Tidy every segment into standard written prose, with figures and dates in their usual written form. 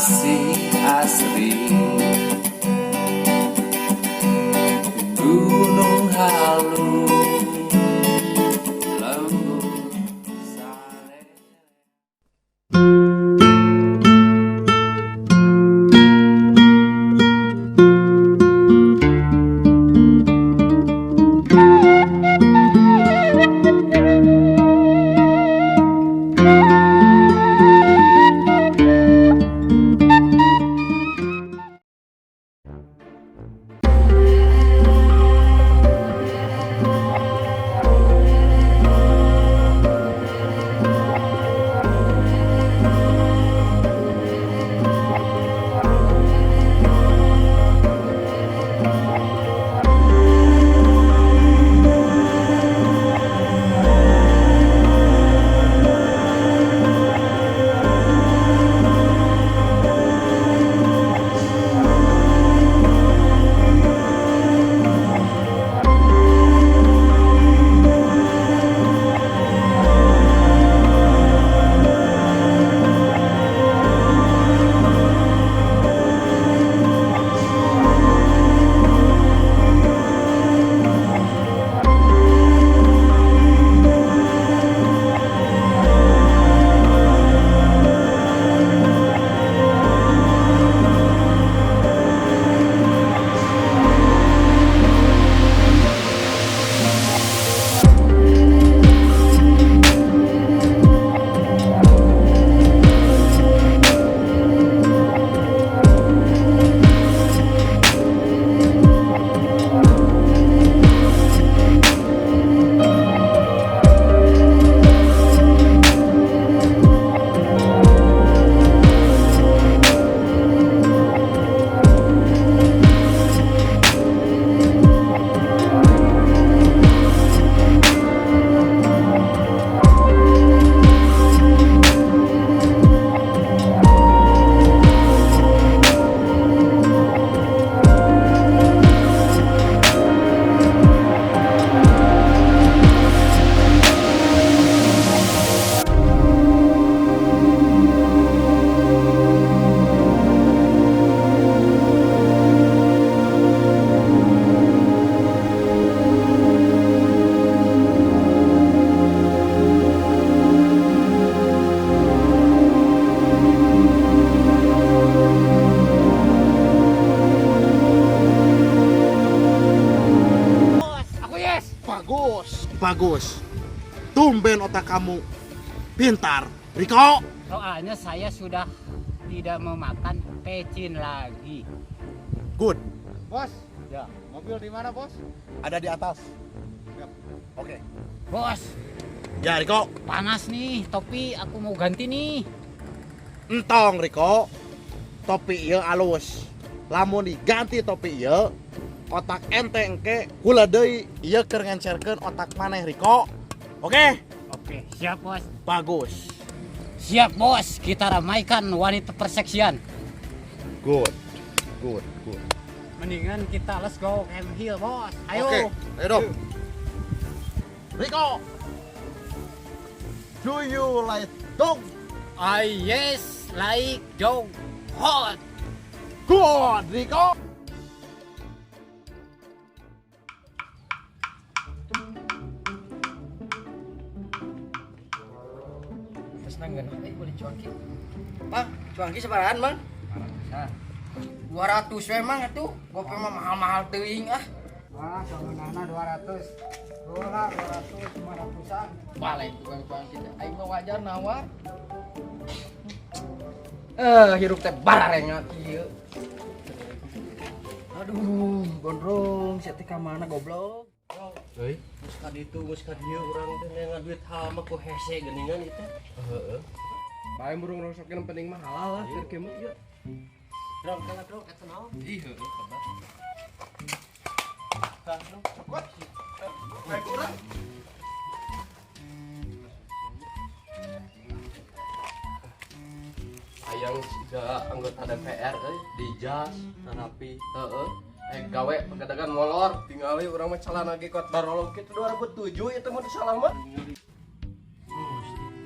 Masih asri. Gunung Halu, lembut saleh. Aku yes. Bagus, bagus. Tumben otak kamu pintar, Riko. Soalnya saya sudah tidak memakan pecin lagi. Good. Bos, Ya. mobil di mana, Bos? Ada di atas. Oke. Bos, Ya, Riko. panas nih topi, aku mau ganti nih. Entong, Riko. Topi ieu alus. Lamun diganti topi ieu, otak ente engke kula deui ieu keur ngencerkeun otak maneh, Riko. Oke? Oke, siap bos. Bagus. Siap bos, kita ramaikan wanita perseksian. Good. Good, good. Mendingan kita let's go Camp Hill bos. Ayo. Oke, ayo dong. Riko. Do you like dog? I yes like dog hot. Good, Riko. Terus nanggen, boleh cuanki. Bang, cuanki sabarahan, Bang? 200 memang atuh. Gope mah mahal-mahal teuing ah. Wah, sebenarnya 200. Bola 200, 500-an. Balik tukang cuanki teh. Aing mah wajar nawar. Hirup teh bararenga kieu. Aduh, gondrong sia teh ka mana goblok? Euy, geus ka ditu geus ka dieu urang teh neangan duit hal mah ku hese geuningan ieu teh. Heeh. Bae burung rosok yang penting mah halal lah keur kieu mah ieu. Drong kala drong eta naon? Ih heueuh kabar. Tah drong. Hayang siga anggota DPR euy, di jas, rapi, heeh. Gawe pegadegan molor, Tingali urang mah calana ge kot barolong kitu 2007 ieu teh mun salah mah.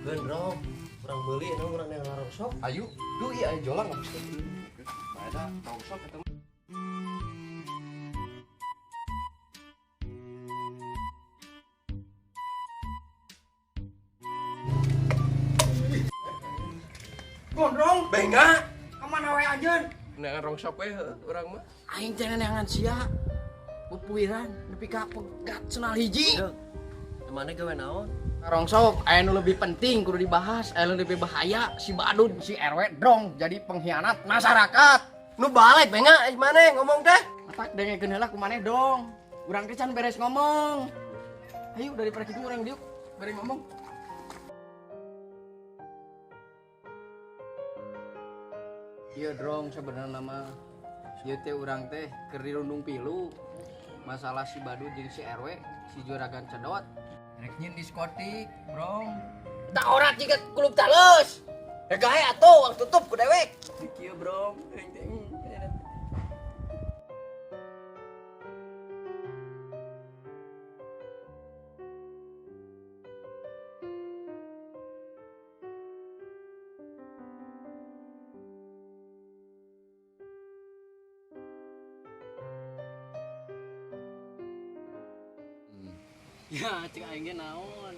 Gendrong, Urang meuli eta urang yang ngarongsok. Ayo, duh iya ayo jolang habis itu. Ada rongsok eta mah. Gondrong, Benga. kemana we anjeun? Neangan rongsok we heuh urang mah. Aing teh neangan sia. Pupuiran nepi ka pegat cenal hiji. Mana gawe naon? Rongsok, aya nu lebih penting kudu dibahas, aya nu lebih bahaya si Badut, si RW dong jadi pengkhianat masyarakat. Nu balik benga eh maneh ngomong teh. Matak dengekeun heula ku maneh dong. Urang teh can beres ngomong. Ayo daripada kitu urang diuk beres ngomong. Ieu drong sebenarnya mah ieu teh urang teh keur dirundung pilu masalah si Badut jeung si RW, si juragan cedot. Rek nyin diskotik, brong. Tak ora jiga kulub talus. Ya gae atuh wang tutup ku dewek. Kieu brong, aing teh. Ya, cek aing ge naon.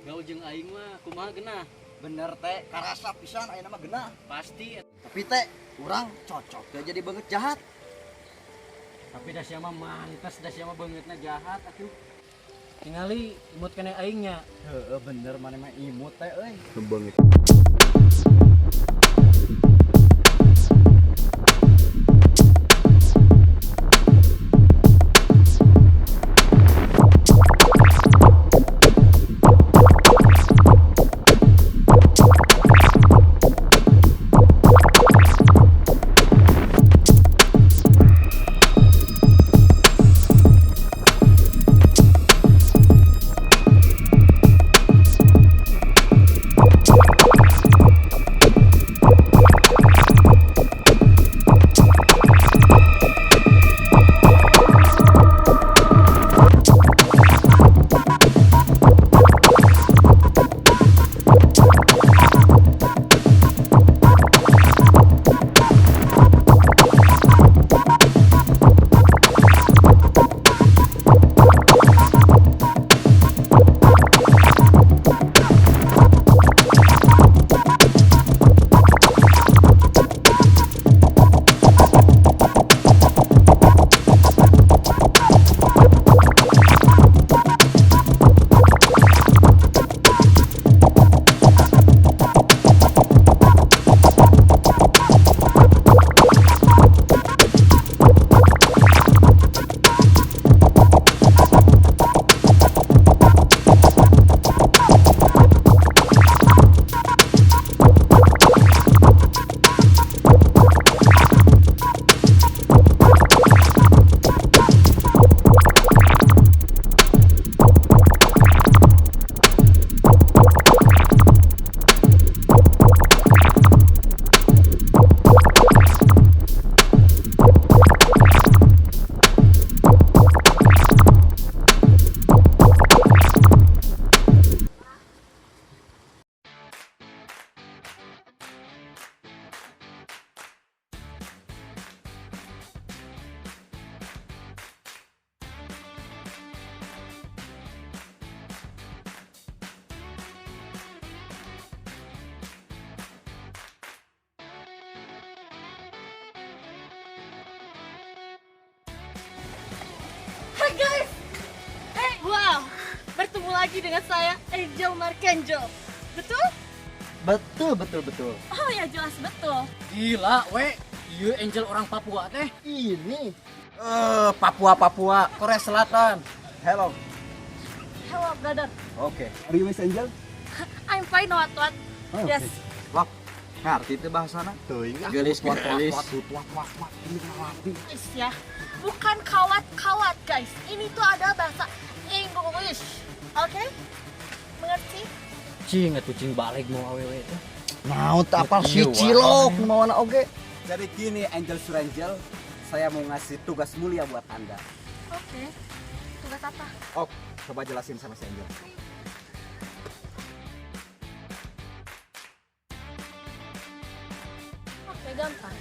Gaul jeung aing mah kumaha geunah? Bener teh, karasa pisan ayeuna mah geunah. Pasti. Tapi teh, urang cocok teh jadi banget jahat. Tapi da sia mah mantes, da sia mah beungeutna jahat atuh. Tingali imut keneh aingnya. Heeh, bener maneh mah imut teh euy. Hai guys, hey, wow, bertemu lagi dengan saya Angel Markenjo. Betul? Betul, betul, betul. Oh ya jelas betul. Gila we, ieu Angel orang Papua teh. Ini Papua Papua, Korea Selatan. Hello. Hello brother, Oke. Are you Miss Angel? I'm fine what what. Oh, Yes. Wah, ngerti teh bahasana? Teuing ah. Gelis, gelis. Wat ini ngarti. Guys ya, bukan kawat-kawat guys. Ini tuh ada bahasa English. Oke? Mengerti? Cing atuh cing balik mau awewe teh. Naon teh apal si cilok nu mawana oge. Jadi gini Angel Surangel, saya mau ngasih tugas mulia buat Anda. Oke. Tugas apa? Oh, coba jelasin sama si Angel. gampang.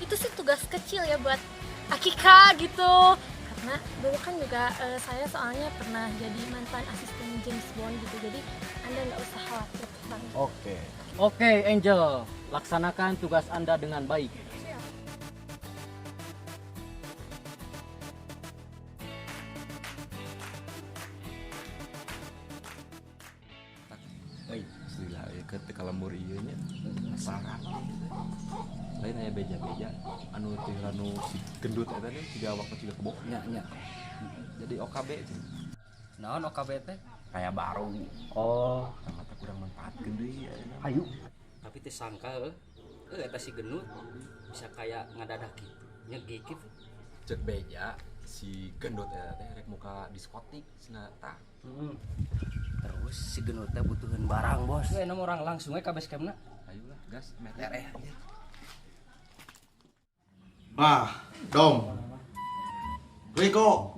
Itu sih tugas kecil ya buat Akika gitu. Karena dulu kan juga saya soalnya pernah jadi mantan asisten James Bond gitu. Jadi Anda nggak usah khawatir tentang itu. Oke. Oke, Angel, laksanakan tugas Anda dengan baik. Siap. Euy, sila ieu teh kalembur ieu nya. Sarap. Lain aya beja-beja anu teh anu si gendut eta teh siga awakna siga kebo. Nya nya. Jadi OKB Naon OKB teh? Kayak baru. Oh, Sama teh kurang manfaatkeun deui ayeuna. ayo. Tapi teh sangka heuh. Eta si gendut bisa kayak ngadadak gitu. Nyegik gitu. Cek beja si gendut eta teh rek muka diskotik cenah tah. Terus si gendut teh butuhin barang, Bos. We nama orang langsung we ka base campna. Ayolah gas meter anjir. Nah, Dom. Riko.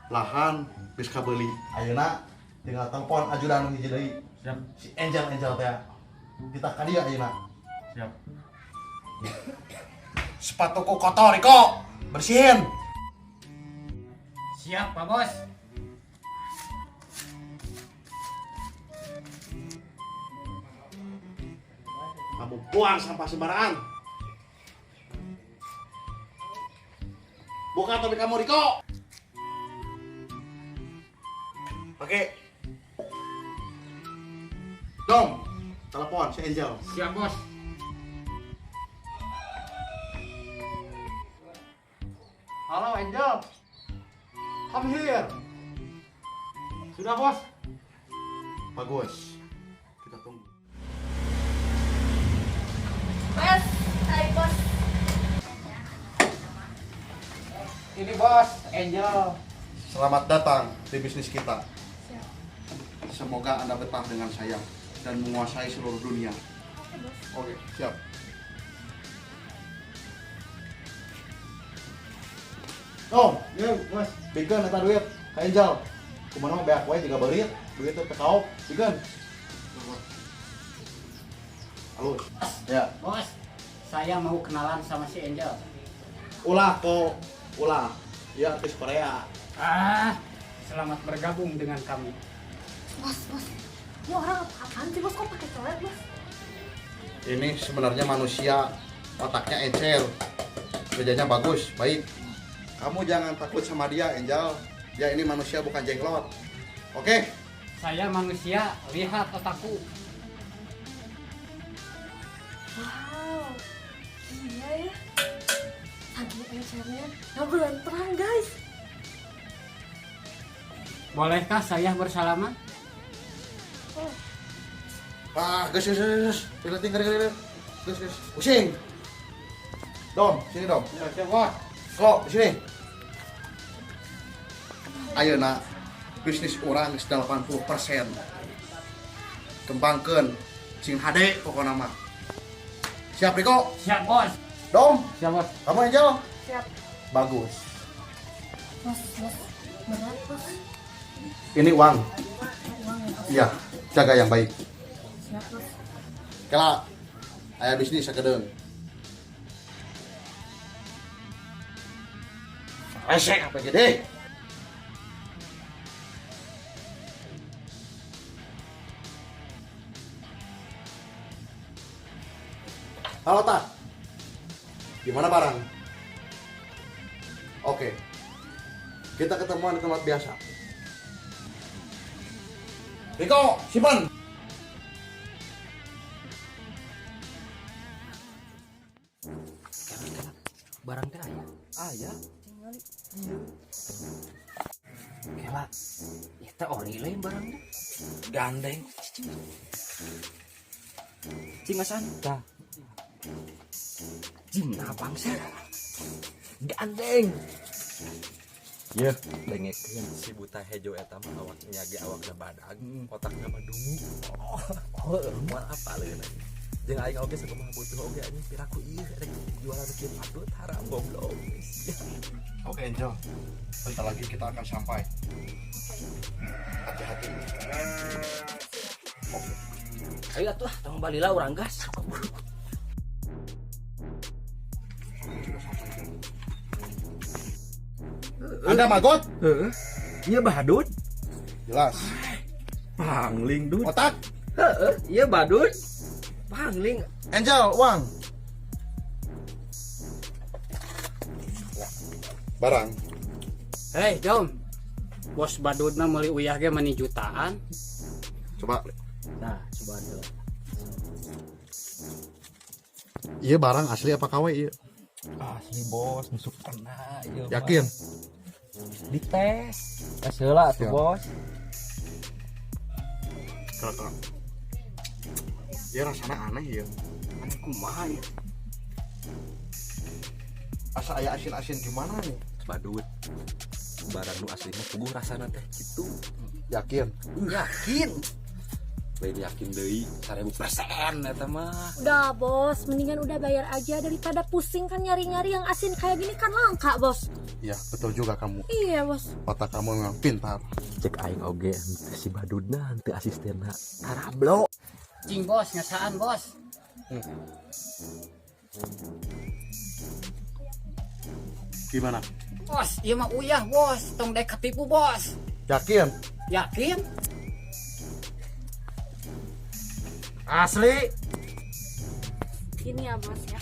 Lahan geus kabeli. Ayeuna tinggal telepon ajudan nu hiji deui. Siap. Si Angel Angel teh. Kita ka dieu ayeuna. Siap. Sepatuku kotor, Riko. Bersihin. Siap, Pak Bos. Kamu buang sampah sembarangan. Buka topi kamu, Riko. Oke. Dom, telepon si Angel. Siap, Bos. Halo Angel. Come here. Sudah, Bos. Bagus. Kita tunggu. Bos, hai bos. Ini Bos, Angel. Selamat datang di bisnis kita. Siap. Semoga Anda betah dengan saya dan menguasai seluruh dunia. Oke, Bos. Oke, siap. Om, Yo, Bos. bikeun eta duit ka Angel. Kumaha mah beak wae jiga beurit, duit teh teu kaop, bikeun. Halus. Ya, Bos, saya mau kenalan sama si Angel. Ulah kok, ulah. Ya artis Korea. Ah, selamat bergabung dengan kami. Bos, bos. Ini orang apaan sih, Bos? Kok pakai colet, Bos? Ini sebenarnya manusia, otaknya encer. Kerjanya bagus, baik. Kamu jangan takut sama dia, Angel. Dia ini manusia bukan jenglot. Oke? Saya manusia, lihat otakku. Wow, gila ya. Saking encernya, nggak terang, guys. Bolehkah saya bersalaman? Oh, Ah, geus geus geus. Geus tinggal tinggal. Geus geus. Pusing. Dom, sini Dom. Siap, Bos. Kok, sini. Ayeuna bisnis urang geus 80%. Kembangkeun sing hade pokona mah. Siap Riko? Siap, Bos. Dom, Siap, Bos. kamu Angel? siap. Bagus. Bos, bos. Berat, Bos. Ini uang. Uang ya, Bos. Iya, jaga yang baik. Siap, Bos. Kela, aya bisnis sakedeung. Resek apa gede? Halo Tak, gimana barang? Oke, kita ketemuan di tempat biasa. Riko, simpan. Barang teh aya. Aya. Kela. Ieu teh ori lain barang teh. Gandeng. Cing asan. Tah. Cing nah bangsa. Gandeng. Yeuh, dengekeun si buta hejo eta mah awaknya ge awakna badag, otakna mah dungu. Oh, moal apaleun anjing. Jeung aing oge sakumaha butuh oge anjing piraku ieu rek jualan kieu patut haram goblok. Sia. Oke Angel, bentar lagi kita akan sampai. Hati-hati. Oke. Ayo atuh, tong balila urang gas. Anda magot? Heeh. Ieu badut. Jelas. Pangling dud. Otak? Heeh, ieu badut. Pangling. Angel, uang. Barang. Hei, Jom. Bos badutna meuli uyah ge mani jutaan. Coba. Nah, coba dulu. Iya barang asli apa KW iya? Asli bos, nusuk kena ieu. Yakin? Dites. Tes heula atuh bos. Kakak. Iya rasanya aneh ya. Aneh kumaha ya? Asa aya asin-asin gimana nih? Badut. Barang nu asli mah puguh rasana teh kitu. Yakin? Yakin. Lain yakin deui 1000% eta mah. Udah bos, mendingan udah bayar aja daripada pusing kan nyari-nyari yang asin kayak gini kan langka bos. Iya, betul juga kamu. Iya bos. Otak kamu memang pintar. Cek aing oge henteu si badudna henteu asistenna. Tarablo. Cing bos, ngasaan bos. Gimana? Bos, ieu mah uyah bos, tong dek ketipu bos. Yakin? Yakin? Asli. Gini ya bos ya.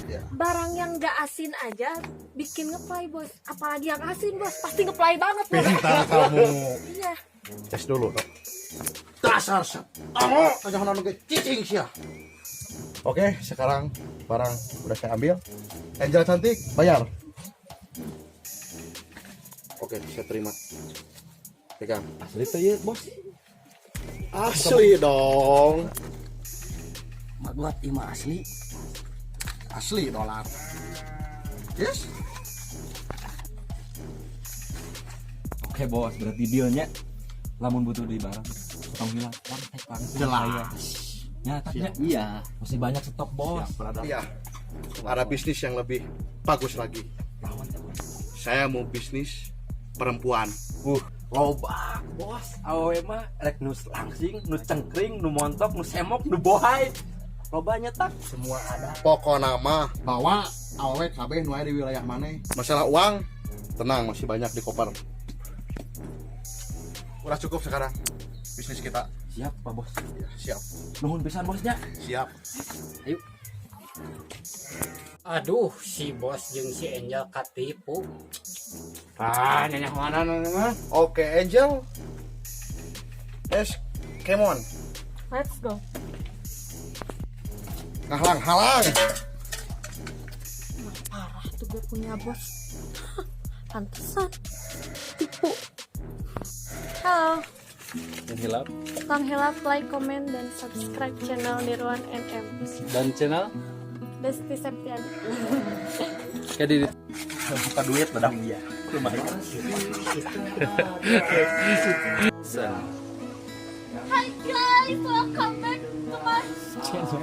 Ya. Barang yang gak asin aja bikin ngeplay bos. Apalagi yang asin bos, pasti ngeplay banget bos. Pintar kamu. Iya. Tes dulu dok. Dasar kamu jangan nunggu cicing sia. Oke, sekarang barang udah saya ambil. Angel cantik, bayar. Oke, saya terima. Pegang. Asli teh ieu bos. Asli dong. Magot ieu mah asli. Asli dolar. Yes. Oke bos, berarti dealnya lamun butuh di barang tong hilang kontak langsung saya. Nyatanya Iya. masih banyak stok bos. Iya. Ada bisnis yang lebih bagus lagi. Saya mau bisnis perempuan. Loba bos, awewe mah rek nu langsing, nu cengkring, nu montok, nu semok, nu bohai. Loba nyetak semua ada. Pokokna mah bawa awewe kabeh nu aya di wilayah maneh. Masalah uang tenang, masih banyak di koper. Udah cukup sekarang bisnis kita. Siap Pak Bos. Ya, siap. Nuhun pisan bosnya. Siap. Ayo. Aduh, si bos jeung si Angel katipu. Ah, nyanyi mana mah? Oke, Angel. Yes, come on. Let's go. Halang-halang. Emang parah tuh gue punya bos. Pantesan tipu. Halo. Tong hilap. Tong hilap, like, comment, dan subscribe channel Nirwan NM. Dan channel Besti Septian. Kayak di Buka duit bedang dia. Lumayan. Hai guys, welcome back to my channel.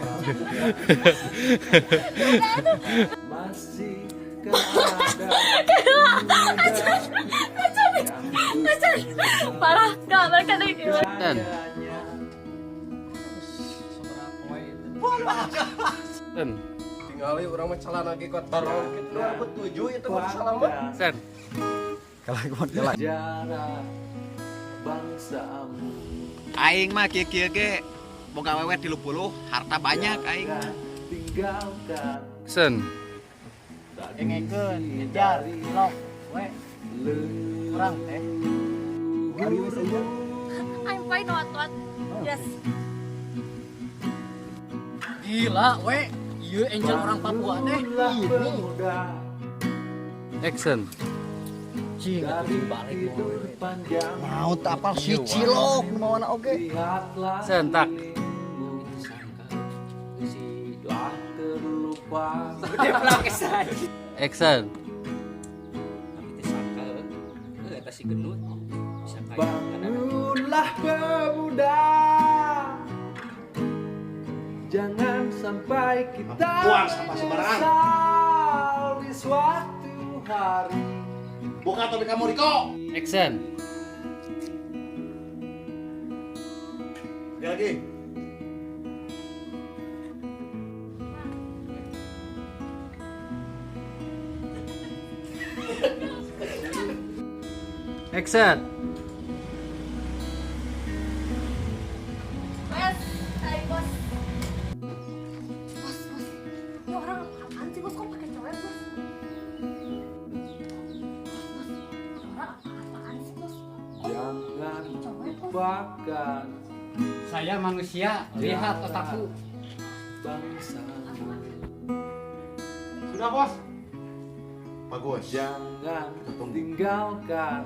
Masih Parah, gak mereka nih gimana? Dan Dan Tinggali urang mah celana ge kotor. 2007 itu mah salah mah. Sen. Kalah kalah. Sejarah bangsamu. Aing mah kieu-kieu ge boga wewe 30, harta banyak aing mah. Tinggalkan. Sen. Dengekeun, ngejar, cilok, we. Kurang teh. I'm fine, what what? Yes. Gila, we. Ieu Angel orang Papua teh. Action. Cing, atuh balik Mau tak apal si cilok nu mawana oge. Sentak. Action. Tapi teh sangka heuh eta si gendut bisa kaya. Bangunlah pemuda. Jangan sampai kita Buang sampah sembarangan. menyesal di suatu hari. Buka topi kamu, Riko. Action. Dia lagi. Action. Wes, hai bos. Bos, bos. Ini orang apaan sih bos? Kok pakai coet bos? Bos, bos. Ini orang apaan sih bos? Kok Jangan pakai coet bos? lupakan Saya manusia, lihat otakku. bangsa. Sudah, Bos. Bagus. Jangan Kita tunggu. tinggalkan